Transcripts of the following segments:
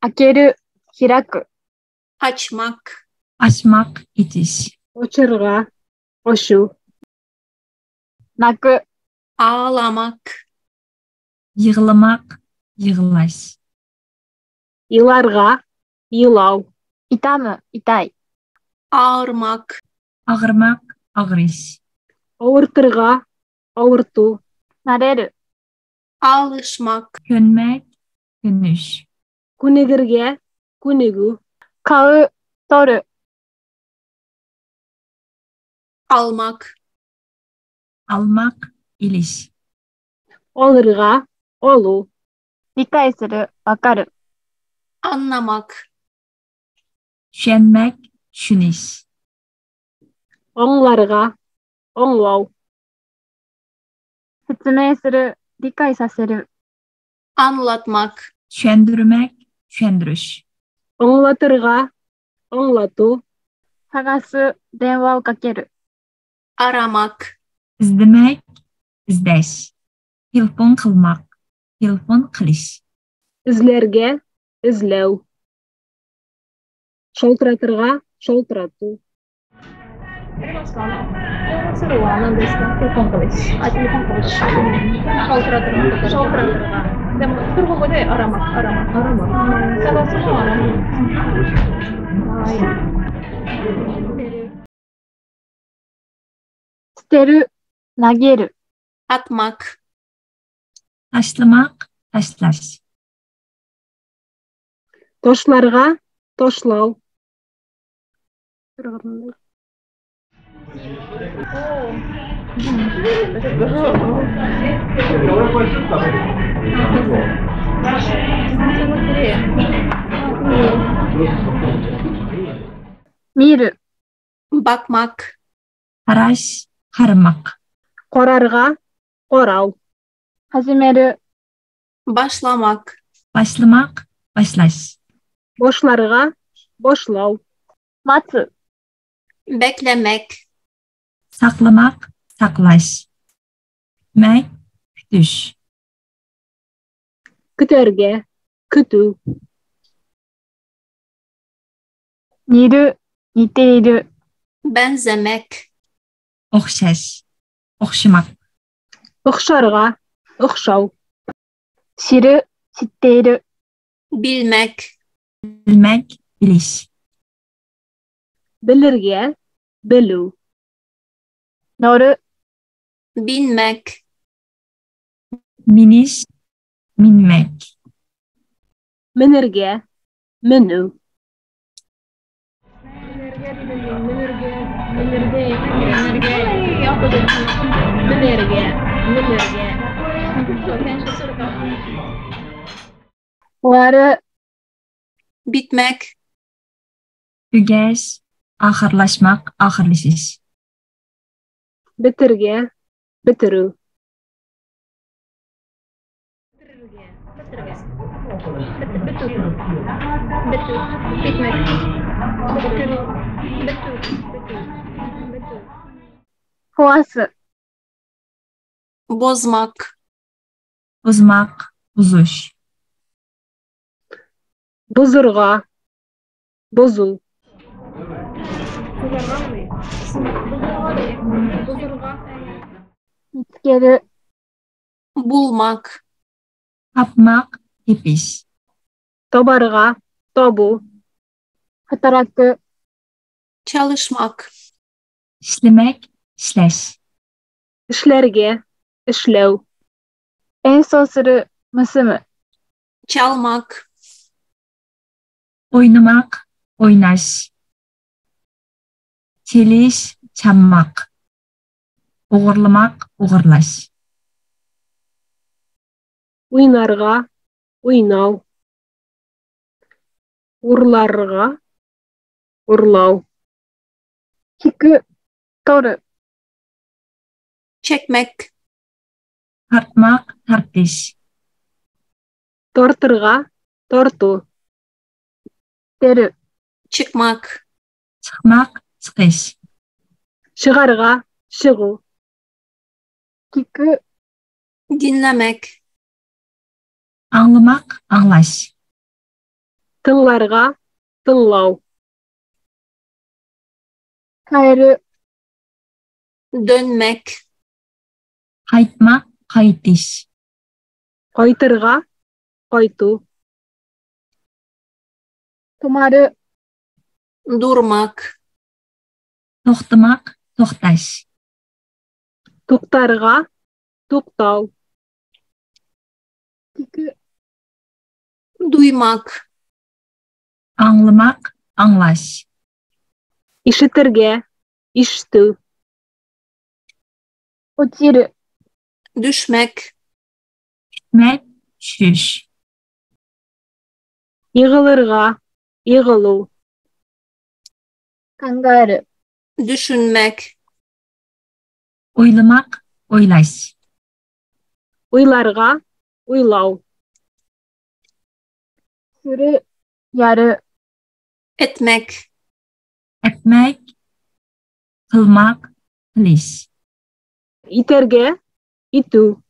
開ける、開く。 Açmak. Açmaq, etiş. Ачарга, ачу. 泣く、 Ağlamak. Yig'lamaq, yig'lash. Еларга, елау. 痛む、痛い。 Ağırmak. Og'rimaq, og'rish. Авыртырга, авырту. 慣れる、 Alışmak. Ko'nmak, ko'nish. Күнегергә, күнегү. 買う、取る。 Almak. Almaq, ilish. Алырга, алу. 理解する、わかる。 Anlamak. Tushunmak, tushunish. Аңларга, аңлау. 説明する、理解させる。 Anlatmak. Tushundirmak, tushuntirish. Аңлатырга, аңлату. 探す、電話をかける。 Aramak. Izlamak, izlash. Telefon qilmoq, telefon qilish. Эзләргә, эзләү. Шалтыратырга, шалтырату. ありますか電話するは何ですかテレフォンコです。あ、テレフォンコです。シャオトラトラ。シャオトラトラ。でも、トルコ語でアラマ、アラマ。アラマ。探すのはアラマ。はい。捨てる、投げる。 Atmak. Tashlamaq, tashlash. Ташларга, ташлау. 見る、 Bakmak. Qarash, qaramoq. Карарга, карау. 始める、 Başlamak. Boshlamoq, boshlash. Башларга, башлау. 待つ、 Beklemek. Saqlamoq, saqlash. Kutmak, kutish. Көтәргә, көтү. 似る、似ている。 Benzemek. O'xshash, o'xshamoq. Охшарга, охшау. 知る、知っている。 Bilmek. Bilmak, bilish. Белергә, белү. 乗る、 Binmek. Minish, minmak. Менергә, менү. 終わる、 Bitmek. Tugash, oxirlashmoq, oxirlashish. Бетергә, бетерү. 壊す、 Bozmak. Buzmoq, buzish. Бозырга, бозу. 見つける、 Bulmak. Topmoq, tepish. Табарга, табу. 働く、 Çalışmak. Ishlamak, ishlash. Эшләргә, эшләү. 演奏する、盗む。 Çalmak. O'ynamoq, o'ynash. Chelish, chammoq. O'g'irlamoq, o'g'irlash. Уйнарга, уйнау. Урларга, урлау. 引く、取る。 Çekmek. Tortmoq, tortish. Тартырга, тарту. 出る、 Çıkmak. Chiqmoq, chiqish. Чыгарга, чыгу. 聞く、 Dinlemek. Anglamoq, anglash. Тыңларга, тыңлау. 変える、 Dönmek, Qaytmaq, qaytish. Кайтырга, кайту. 止まる、 durmak, To'xtamaq, to'xtash. Туктарга, туктау. 聞く、 duymak, Anglamaq, anglash. Ишетергә, ишетү. 落ちる、 düşmek, Tushmak, tushish. Егылырга, егылу. 考える、 düşünmek, O'ylamaq, o'ylash. Уйларга, уйлау. する、やる、 etmek, Etmak, qilmaq, qilish. Итәргә, итү.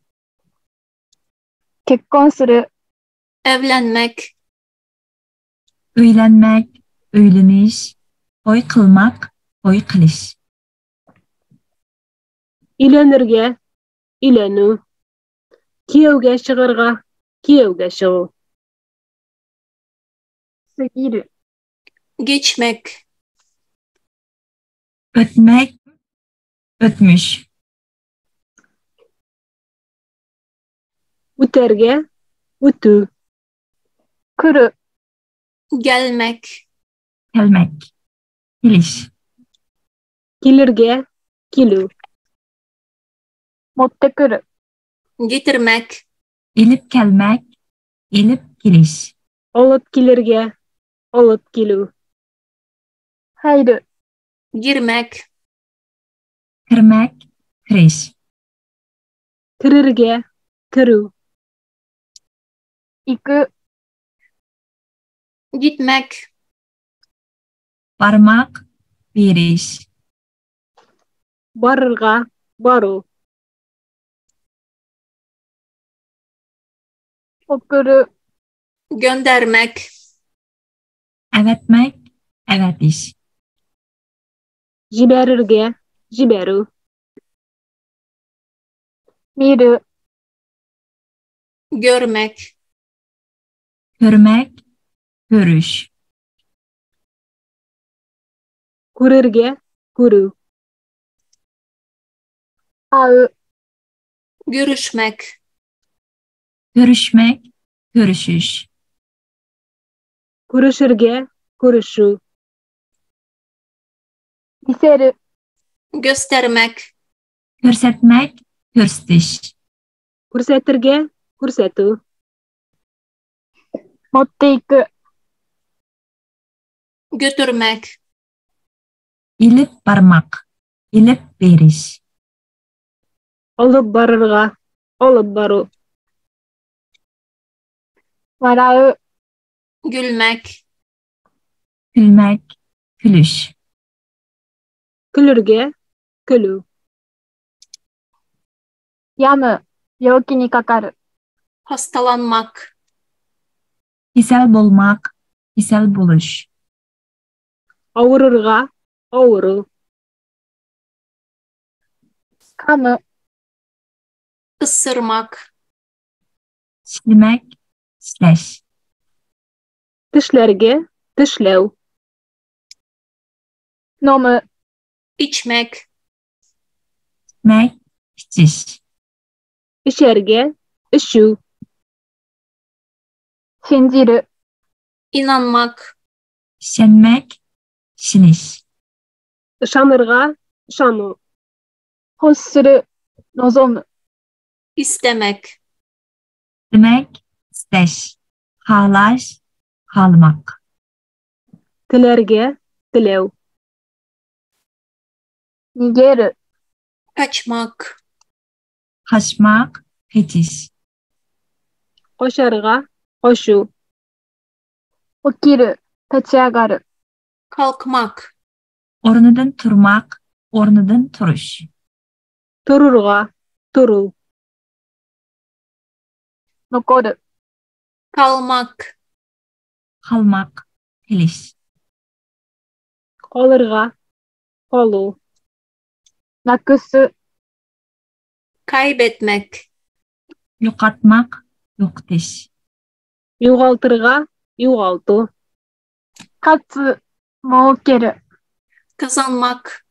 結婚する、 evlenmek, Uylanmak, uylanish. To'y qilmaq, to'y qilish. Өйләнергә, өйләнү. Кияүгә чыгарга, кияүгә чыгу. 過ぎる、 geçmek, O'tmak, o'tmish. Үтәргә, үтү. 来る、 gelmek, Kelmak, kelish. Килергә, килү. 持ってくる、 getirmek, Elib kelmak, elib kelish. Алып килергә, алып килү. 入る、 girmek, Kirmak, kirish. Керергә, керү. 行く、 gitmek, Barmaq, berish. Барырга, бару. 送る、 göndermek, Avatmak, avatish. Җибәрергә, җибәрү. 見る、 görmek, Ko'rmak, ko'rish. Күрергә, күрү. 会う、 görüşmek, Ko'rishmak, ko'rishish. Күрешергә, күрешү. 見せる、 göstermek, Ko'rsatmak, ko'rsatish. Күрсәтергә, күрсәтү. 持っていく、 götürmek, Ilib barmaq, ilib berish. Алып барырга, алып бару. 笑う、 gülmek, Kulmak, kulish. Көлергә, көлү. 病む、病気にかかる、 hastalanmak, Kasal bo'lmaq, kasal bo'lish. Авырырга, авыру. 噛む、 ısırmak, Tishlamak, tishlash. Тешләргә, тешләү. 飲む、 içmek, Ichmak, ichish. Эчәргә, эчү. 信じる、 inanmak, Ishonmak, ishonish. Ышанырга, ышану. 欲する、望む、 istemek, Istamak, istash. Xohlash, xohlamoq. Теләргә, теләү. 逃げる、 kaçmak, Qochmoq, qochish. Качарга, качу. 起きる、立ち上がる、 kalkmak, O'rnidan turmoq, o'rnidan turish. Торырга, тору. 残る、 kalmak, Qalmaq, qilish. Калырга, калу. なくす、 Kaybetmek, Yo'qotmaq, yo'qotish. Югалтырга, югалту. 勝つ、儲ける、 kazanmak,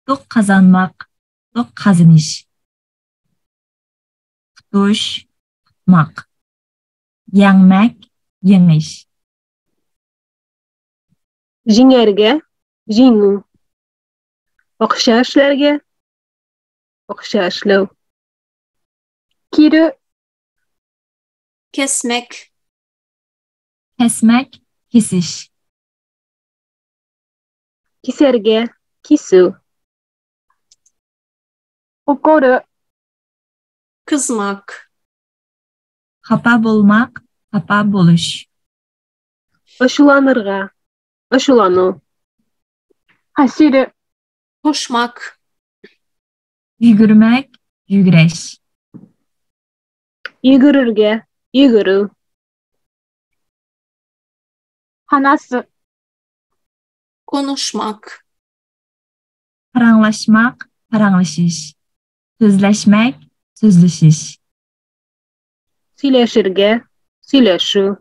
Utuq qozonmoq, utuq qozonish. Tutish, tutmoq. Yengmak, yengish. Җиңәргә, җиңү. Акча эшләргә, акча эшләү. 着る、 kesmek, Kesmak, kesish. Кисәргә, кисү. 怒る、 kızmak, Xafa bo'lmoq, xafa bo'lish. Ачуланырга, ачулану. 走る、 koşmak, Yugurmak, yugurish. Йөгерергә, йөгерү. 話す、 konuşmak, Paranglashmoq, paranglashish. So'zlashmak, so'zlashish. Сөйләшергә, сөйләшү.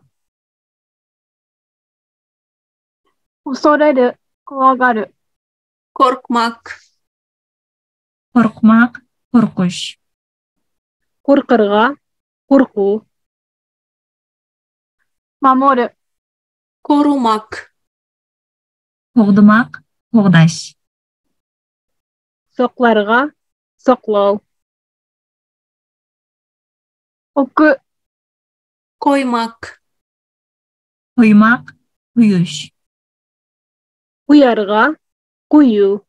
恐れる、怖がる、 korkmak, Qo'rqmoq, qo'rqish. Куркырга, курку. 守る、 korumak, Qo'g'dimoq, qo'g'dash. Сакларга, саклау. 置く、 koymak, Qo'ymoq, qo'yish. Куярга, кую.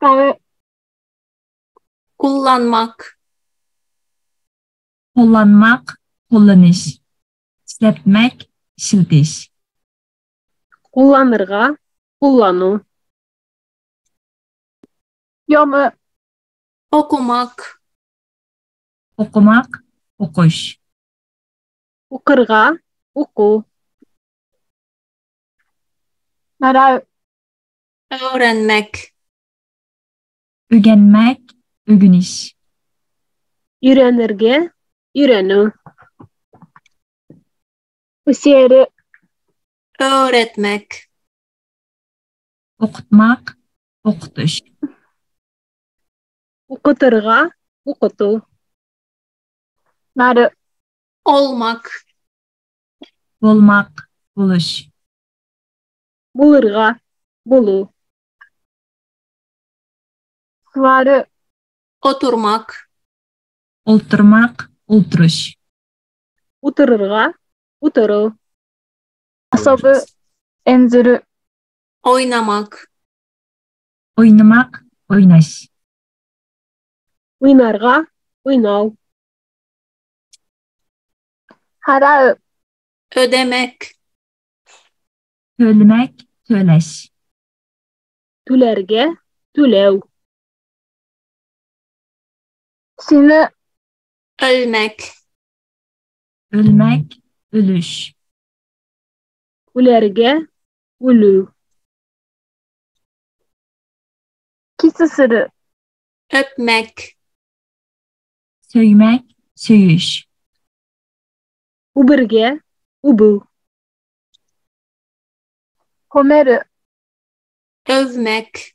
使う、 kullanmak, Qo'llanmoq, qo'llanish. Ishlatmak, ishlatish. Кулланырга, куллану. 読む、 okumak, O'qimoq, o'qish. Укырга, уку. 習う、 öğrenmek, O'rganmak, o'rganish. Өйрәнергә, өйрәнү. 教える、 öğretmek, O'qitmoq, o'qitish. Укытырга, укыту. なる、 olmak, Bo'lmoq, bo'lish. Булырга, булу. 座る、 oturmak, O'ltirmoq, o'ltirish. Утырырга, утыру. 遊ぶ、演ずる、 oynamak, O'ynamoq, o'ynash. Уйнарга, уйнау. 払う、 ödemek, To'lamak, to'lash. Түләргә, түләү. 死ぬ、 ölmek, O'lmak, o'lish. Үләргә, үлү. キスする、 öpmek, So'ymak, so'yish. Үбергә, үбү. 褒める、 övmek,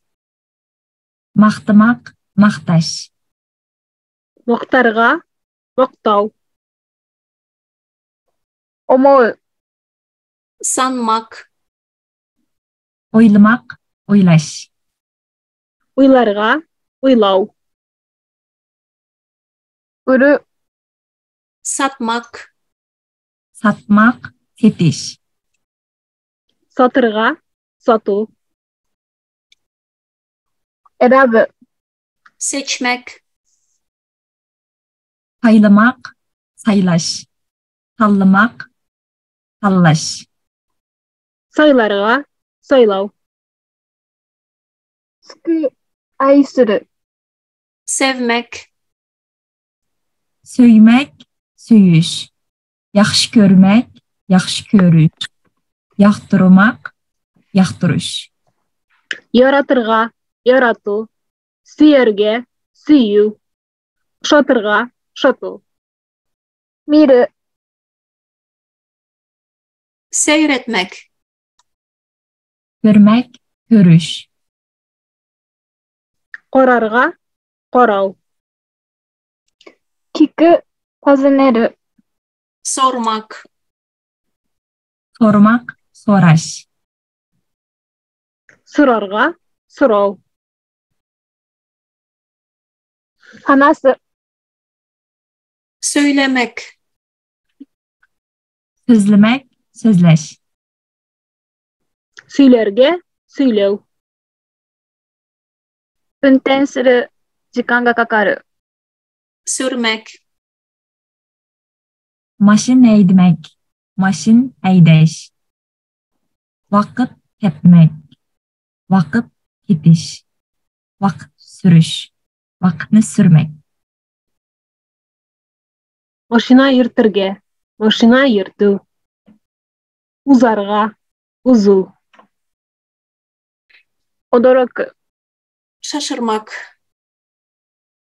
Maqtamoq, maqtash. Мактарга, мактау. 思う、 sanmak, O'ylamoq, o'ylash. Уйларга, уйлау. 売る、 satmak, Sotmoq, setish. Сатырга, сату. 選ぶ、 seçmek, Saylamoq, saylash. Tanlamoq, tanlash. Сайларга, сайлау. 救う、愛する、 sevmek, So'ymak, so'yish. Yaxshi ko'rmak, yaxshi ko'rish. Yoqtirmaq, yoqtirish. Яратырга, ярату. Сөяргә, сөю. Ошатырга, ошату. 見る、 Seyretmek. Ko'rmak, ko'rish. Карарга, карау. 聞く、尋ねる、 Sormak. So'ramoq, so'rash. Сорарга, сорау. 話す、 Söylemek. So'zlamak, so'zlash. Сөйләргә, сөйләү. 運転する、時間がかかる、 Sürmek. Mashina haydamak, mashin haydash. Vaqt ketmak, vaqt ketish. Vaqt surish, vaqtni surmak. Машина йөртергә, машина йөртү. Узарга, узу. 驚く、 Şaşırmak.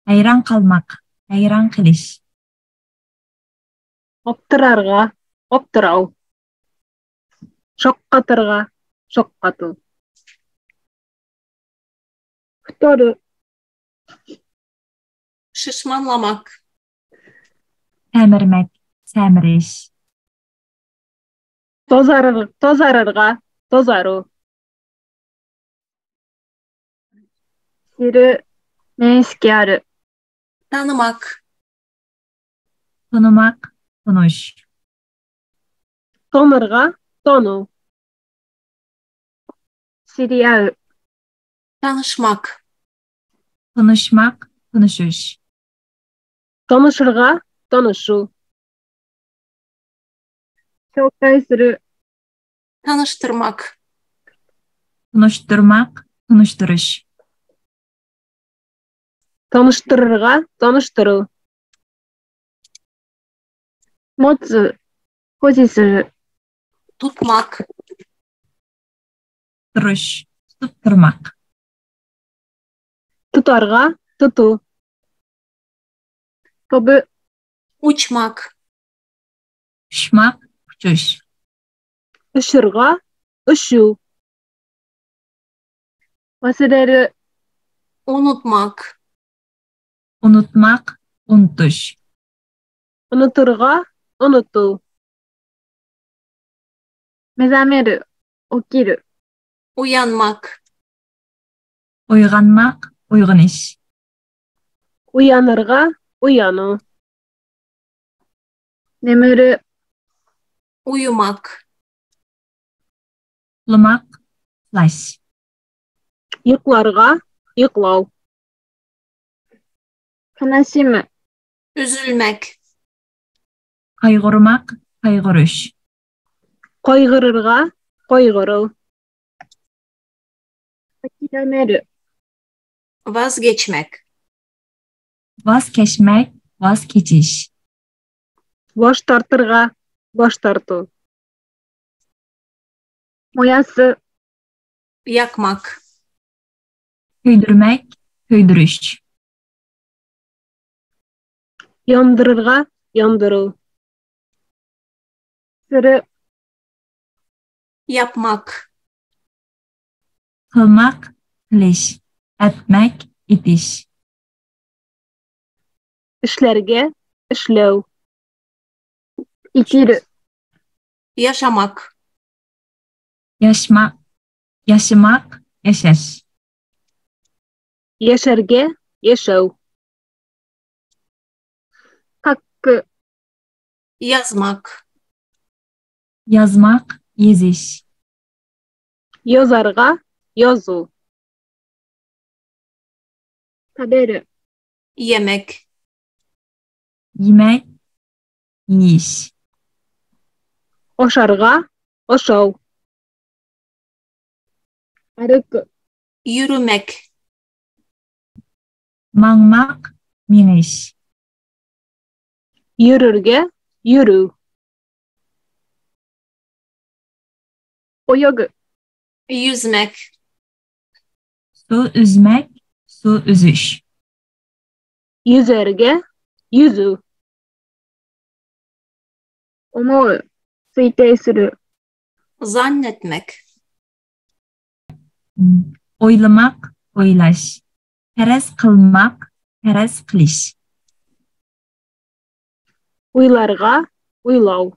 Hayron qolmoq, hayron qilish. Аптырарга, аптырау. Шаккатырга, шаккату. 太る、 Şişmanlamak. Samirmak, samirish. Тазарыр, тазарырга, тазару. 知る、面識ある、 Tanımak. Tanimaq, tanish. Танырга, тану. 知り合う、 Tanışmak. Tanishmaq, tanishish. Танышырга, танышу. 紹介する、 Tanıştırmak. Tanishtirmaq, tanishtirish. Таныштырырга, таныштыру. 持つ、保持する、 Tutmak. Turish, tutib turmoq. Тотарга, тоту. 飛ぶ、 Uçmak. Uchmoq, uchish. Очырга, очу. 忘れる、 Unutmak. Unutmaq, unutish. Онытырга, оныту. 目覚める、起きる、 Uyanmak. Uyg'onmoq, uyg'onish. Уянырга, уяну. 眠る、 Uyumak. Uxlamoq, uxlash. Йокларга, йоклау. 悲しむ、 Üzülmek. Qayg'urmoq, qayg'urish. Кайгырырга, кайгыру. 諦める、 Vazgeçmek. Voz kechmak, voz kechish. Баш тартырга, баш тарту. 燃やす、 Yakmak. Kuydirmak, kuydirish. Яндырырга, яндыру. する、 Yapmak. Qilmoq, qilish. Etmak, etish. Эшләргә, эшләү. 生きる、 Yaşamak. Yashmaq, yashamoq, yashash. Яшәргә, яшәү. 書く、 Yazmak. Yozmoq, yozish. Язарга, язу. 食べる、 Yemek. Yemak, yeyish. Ашарга, ашау. 歩く、 Yürümek. Mangmaq, mingish. Йөрергә, йөрү. 泳ぐ、 Yüzmek, Suv üzmek, suv üzüş. Йөзәргә, йөзү. 思う、推定する、 zannetmek, O'ylamoq, o'ylash. Faraz qilmoq, faraz qilish. Уйларга, уйлау.